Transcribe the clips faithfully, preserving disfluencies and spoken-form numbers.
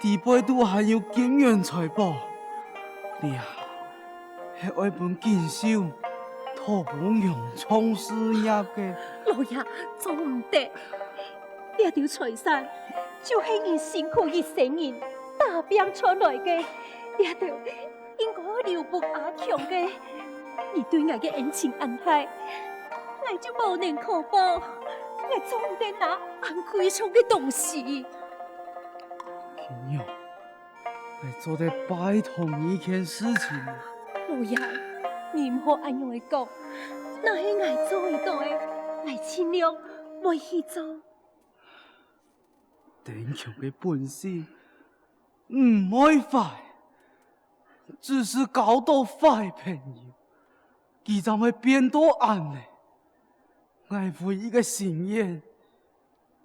裡背肚還有金銀財寶，這係愛分錦繡韜光榮創事業个。老爺，做毋得！這兜財產就係你辛苦一生人打拚賺來个，這兜應該留分阿強个。你對𠊎个恩情恁大，𠊎就無能可報，𠊎做毋得拿恁貴重个東西。 今日，𠊎做得拜託你一件事情。老爺，你毋好恁樣講，若係𠊎做得到个，𠊎盡量會去做。丁強个本性毋會壞，只係交到壞朋友，佢正會變到恁呢。𠊎唯一个心願，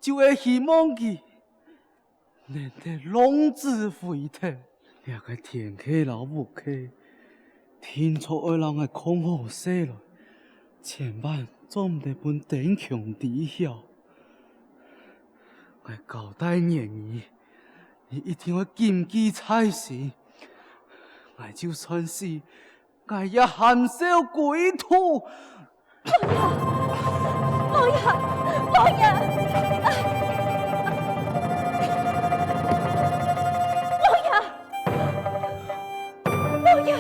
就係希望佢 能得浪子回頭。這个田契摎屋契，定著愛摎𠊎囥好勢來，千萬做毋得分丁強知曉。𠊎交代言語，你一定愛謹記在心。𠊎就算死，𠊎也含笑歸途。 老爺，老爺，老爺，老爺，老爺，老爷。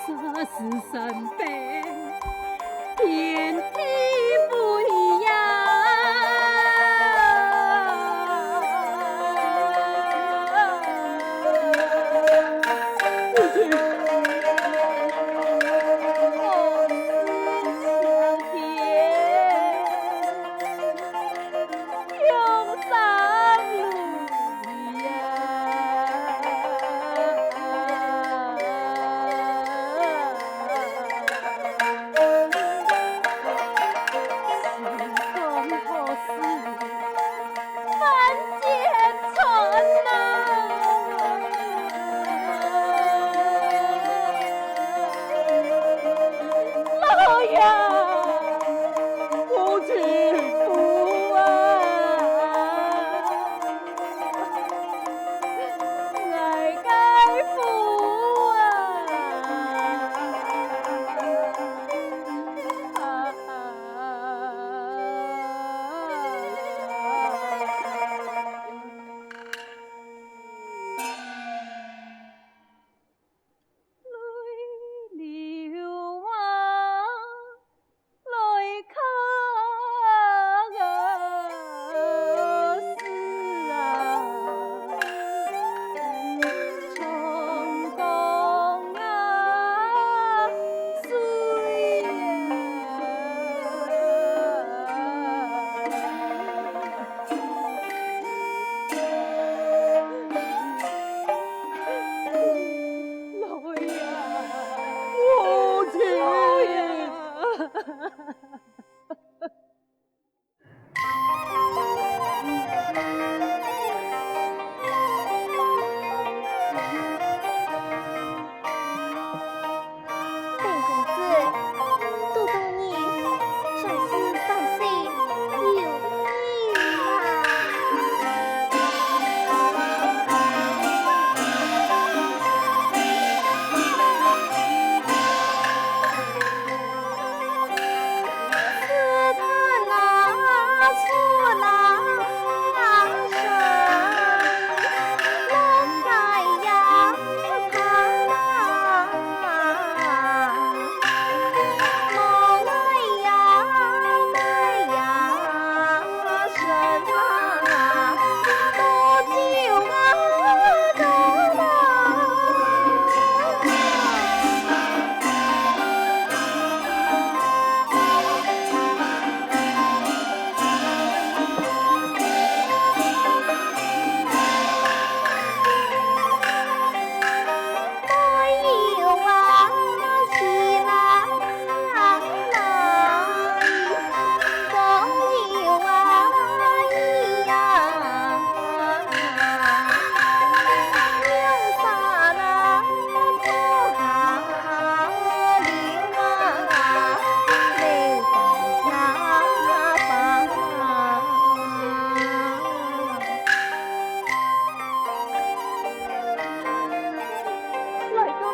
沙市山邊，天地飛揚。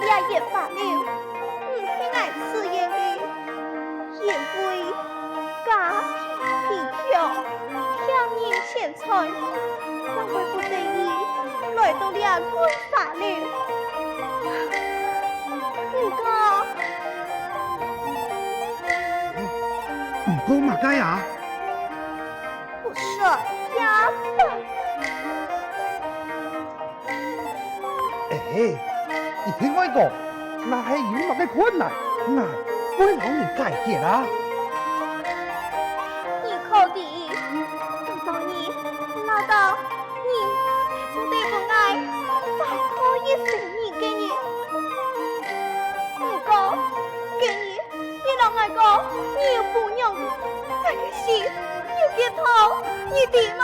這一花柳，毋係𠊎自願个，因為家庭貧窮，欠人錢財，正會不得已來到這堆花柳。毋過，毋過麼个啊？不說也罷。 欸，你聽𠊎講，若係有麼个困難，𠊎會摎你解決啊。你可知，當當日，鬧到你做得分𠊎快樂一生日个日。毋過，今日 你摎𠊎講，你有餔娘，這个信有幾痛，你知無？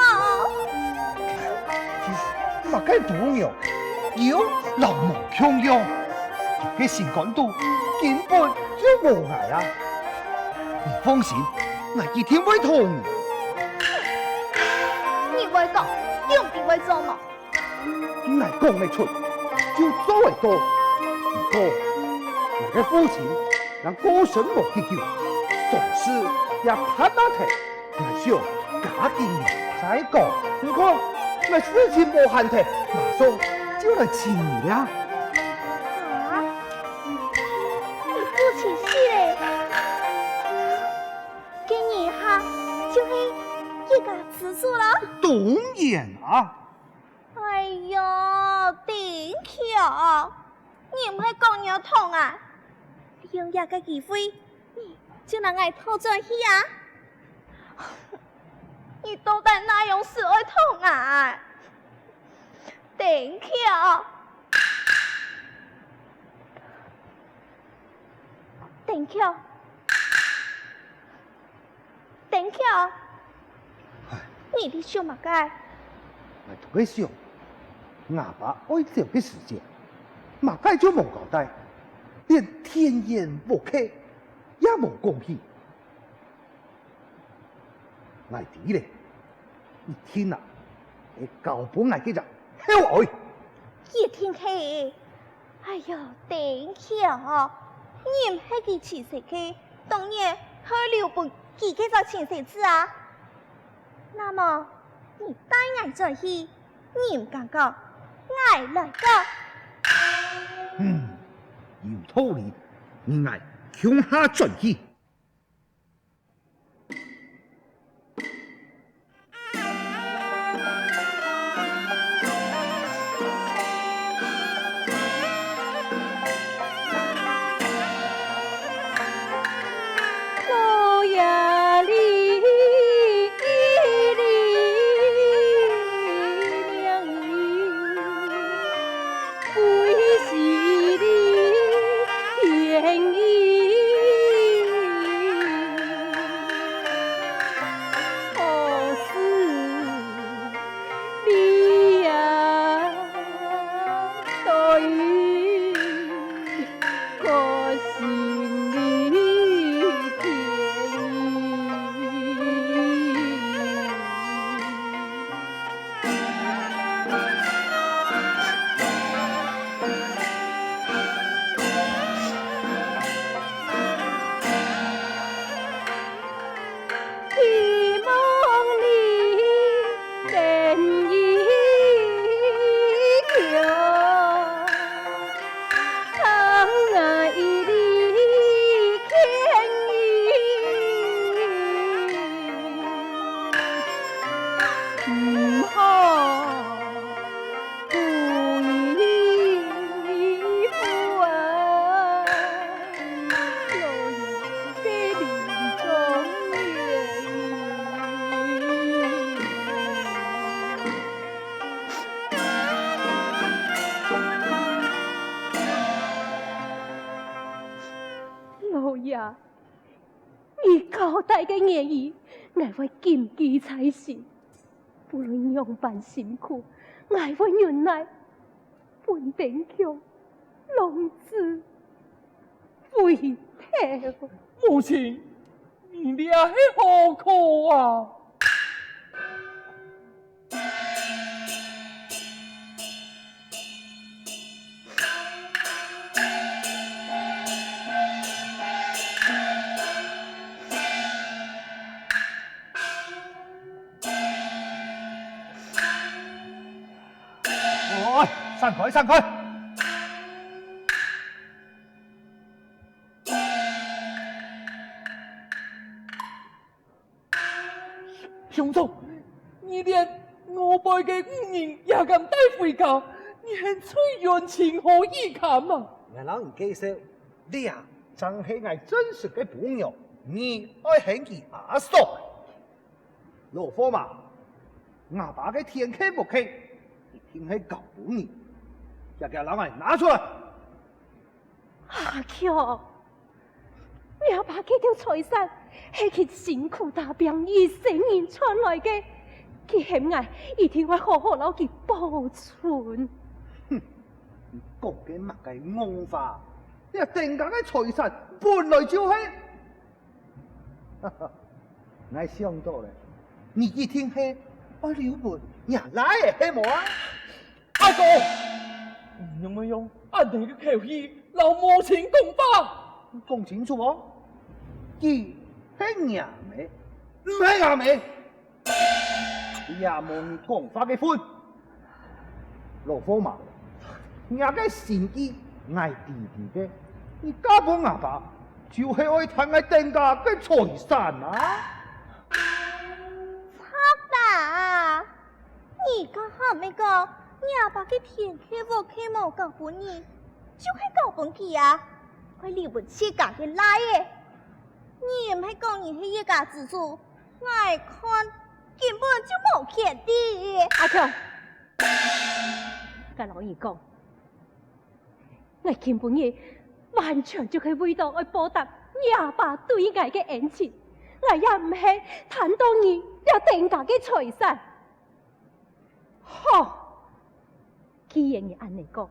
麼个餔娘，有摎無共樣。這个心肝肚根本就無𠊎啊！你放心，𠊎一定會討你。你會講，用得會做無？ 𠊎講得出，就做得到。毋過，𠊎个父親正過身無幾久，喪事也辦啊忒，𠊎想加幾日再講。你看，𠊎事情無閒忒，馬上就來尋你了。啊？你父親死了？該你下就係一家之主了？當然啊！ 哎喲，丁巧，你毋係講你愛討𠊎，利用這个機會，你就摎𠊎討轉去啊？你到底哪央時愛討𠊎？丁巧，丁巧。 丁巧，唉。你在想麼个？𠊎都在想，吾爸愛走个時節，麼个就無交代，連田園屋契也無講起。𠊎知咧，一定啊，係交分𠊎个隻後愛。一定係。 哎喲，丁巧，你毋係佢親生个，當然愛留分佢个做親生子啊。那麼，你帶𠊎轉去，你毋敢講，𠊎來講。嗯，有道理，你𠊎共下轉去。 老爷哩哩哩娘哩，归西哩天哩。 何时你呀，倒有个心里天意？ 希望你等已久，当我一粒天意，唔好故意不安。 老爷个临终言语。老爷，你交代个言语，𠊎会谨记在心。不论仰般辛苦，𠊎会忍耐，分丁巧浪子 回头。母亲，你这是何苦啊？散開，散開！鄉長，你連吾輩个女人也敢帶回家，你還嘴軟情何以堪啊？𠊎摎你介紹，這正係𠊎真實个餔娘，你愛喊佢阿嫂。 老伙計，吾爸个田契屋契，一定係交分你，遽遽摎𠊎拿出來！阿強，吾爸該兜財產係佢辛苦打拚一生人賺來个，佢喊𠊎一定愛好好摎佢保存。哼，你講个麼个戇話？這丁家个財產本來就係 哈哈，𠊎想到了，你一定係愛留分若倈仔係無啊？阿哥，你仰會用恁樣个口氣摎母親講話？講清楚哦，佢係若姆，毋係吾姆。 也無你講話个份。老伙計，若个心意𠊎知知个，你嫁分吾爸，就係愛貪𠊎丁家个財產啊！賊啊！你頭下毋係講，若爸个田契屋契無交分你，就係交分佢啊！愛留分自家个倈仔！你毋係講你係一家之主， 𠊎看根本就無權利。阿強，𠊎摎你講，𠊎今晡日完全就係為著愛報答若爸對𠊎个恩情，𠊎也毋係貪到你這丁家个財產。好，既然你恁樣講，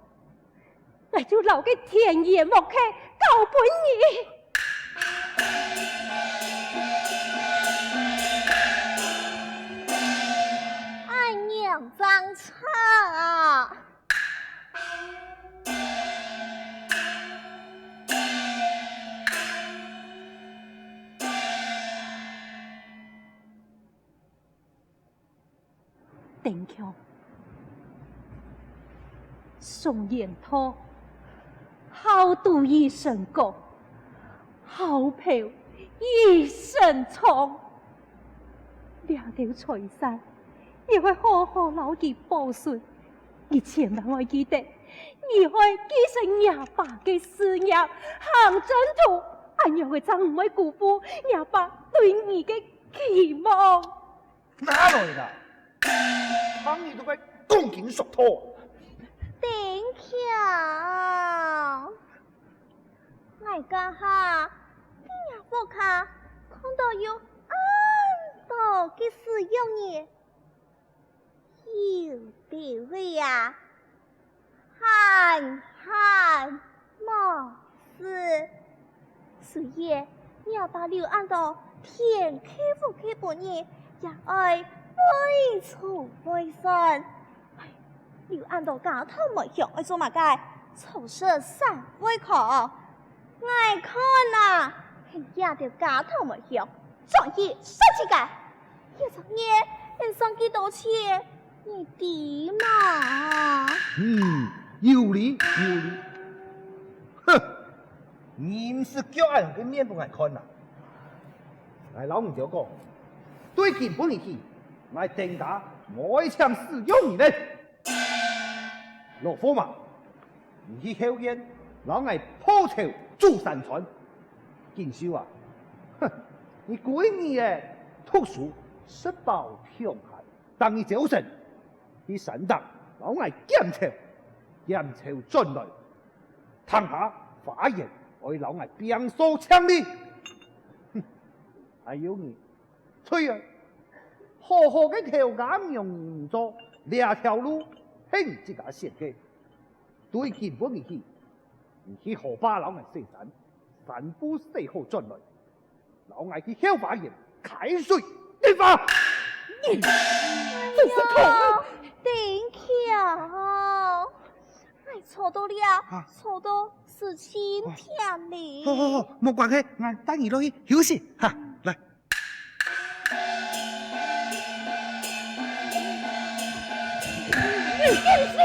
𠊎就摎該田園屋契交分你。恁樣正著啊！ 丁強，宋元套，好賭一身功，好嫖一身娼。這兜財產，你愛好好摎佢保存。你千萬愛記得，你愛繼承若爸个事業，行前途，恁樣仔正毋會辜負若爸對你个期望。 拿來啦！聽你都該講經說道。丁強，𠊎這下在若屋下看到有恁多个使用人，有兜仔啊， 閒閒無事。雖然若爸留恁多田契屋契分你，也愛背書背算。留恁多家頭妹兄愛做麼个？坐食散會空。𠊎看啊，係這兜家頭妹兄專意算自家。 一隻月能賺幾多錢，你知無？嗯，有理，有理。哼，你毋使叫恁樣个面分𠊎看啊！𠊎摎你兜講，對今晡日起，𠊎丁家無愛請使用人了。老伙計，你去後院摎𠊎鋪床煮三餐。 錦繡啊，哼，你歸日仔讀書，食飽暢閒，逐日朝晨去山頂摎𠊎撿草，撿草轉來，跈下花園愛摎𠊎拚掃淨俐。哼，還有你，忒啊，好好个頭家娘做，這條路係你自家選个。對今晡日起， 你去河壩摎𠊎洗衫，衫褲洗好轉來，摎𠊎去後花園㧡水撿花。你真係可惡！丁強，𠊎坐到這，啊。坐到死心啊。忒了。好，好，好，無關係，𠊎帶你落去休息，哈，來。 你見笑！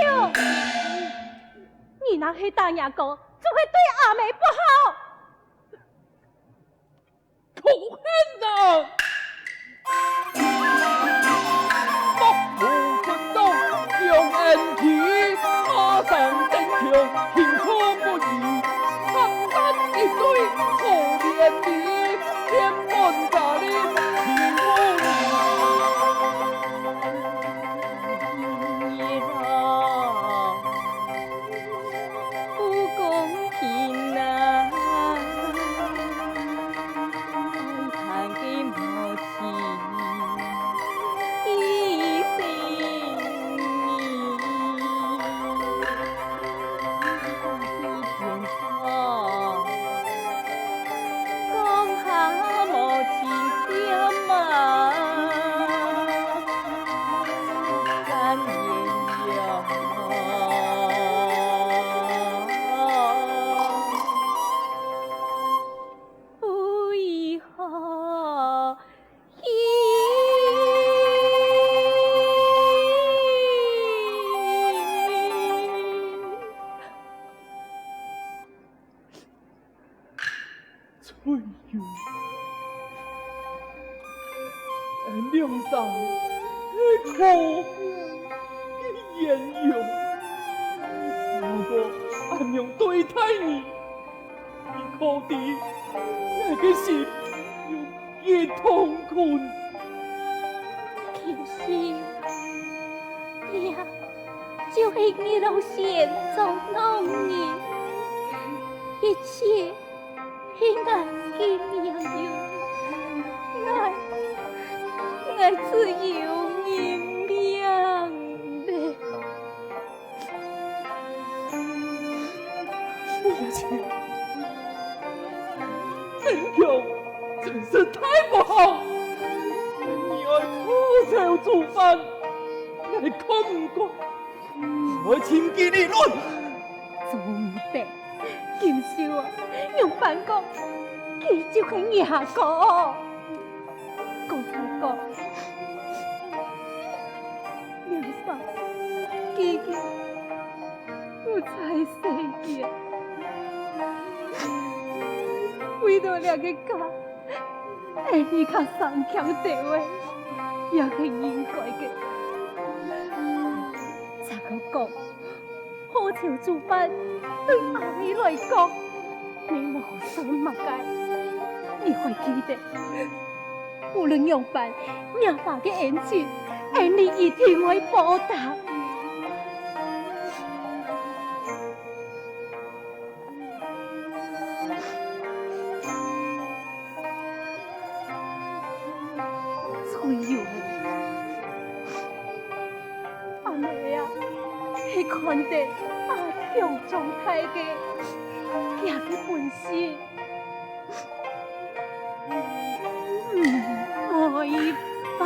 若係打若哥，總係對阿姆不好。 可恨啊！莫無準當，將恩義，馬上登場，行凶不義，三山一堆，可憐你，天門家裡，欺負你。 不公平啊！愛看个母親的性命。 講下無情點啊，甘願用。為何 兩儕係可恨个閻王，如果恁樣對待你， 你可知𠊎个心有幾痛苦？金秀，這就係日落前做農人，一切係𠊎个命運，𠊎，𠊎只有認命了。 母親，丁強真是太不好！你愛報仇做官，𠊎看毋過，你愛尋佢理論。做毋得，金秀啊，仰般講，佢就係若哥。 講出來講，兩儕佢个不在世間，為著這个家，𠊎等較生強兜仔，也係應該个。再過講， 報仇做官，對阿姆來講，也無算麼个。你愛記得，無論仰般，若爸个恩情，𠊎等一定會報答。 阿姆啊，係看得阿強長大个，厥个本性，毋會敗。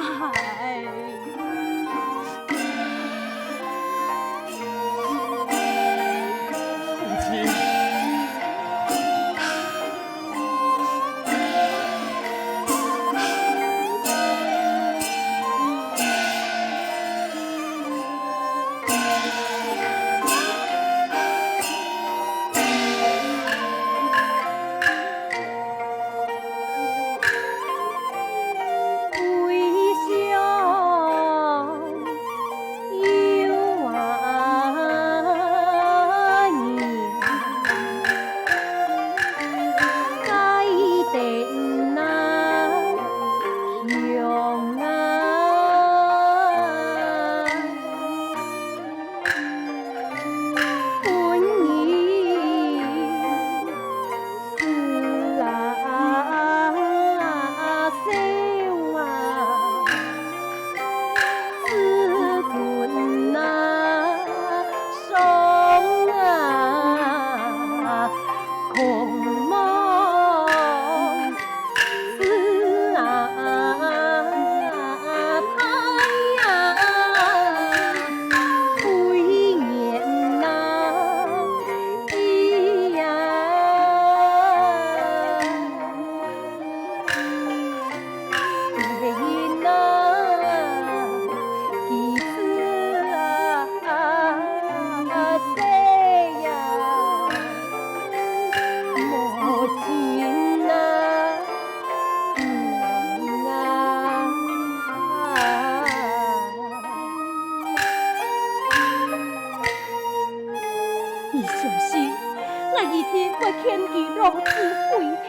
一定會牽佢浪子歸頭，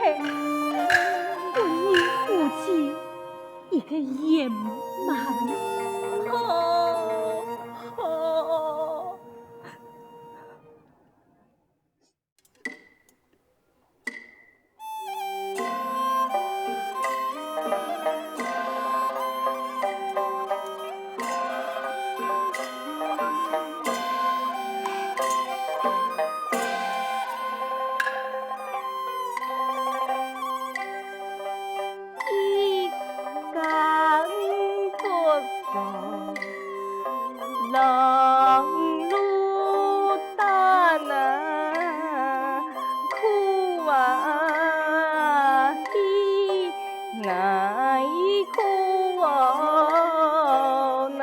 分你負起一個圓滿。好，好。 一更不過，郎路擔啊，苦啊，悲哀苦哦吶。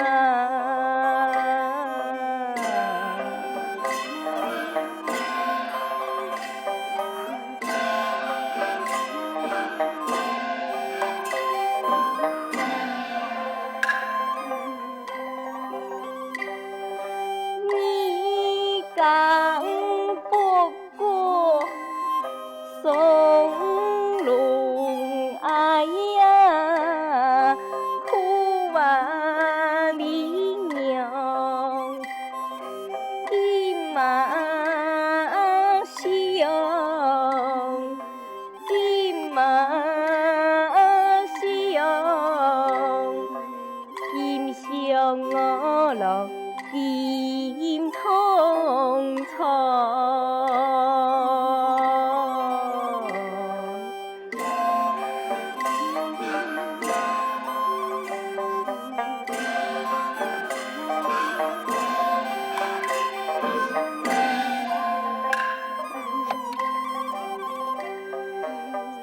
二更不過，送郎哀呀，苦啊，俚娘 金馬上，金馬上，金上我郎金堂床。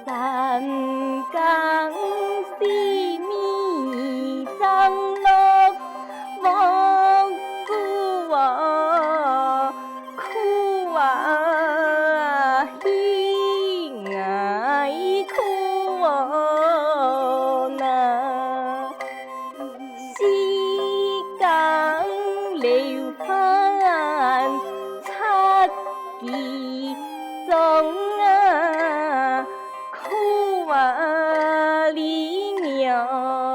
三更細米正落，黃姑啊， 苦啊，悲哀苦哦吶。四更流飯拆幾張啊，苦啊，俚娘。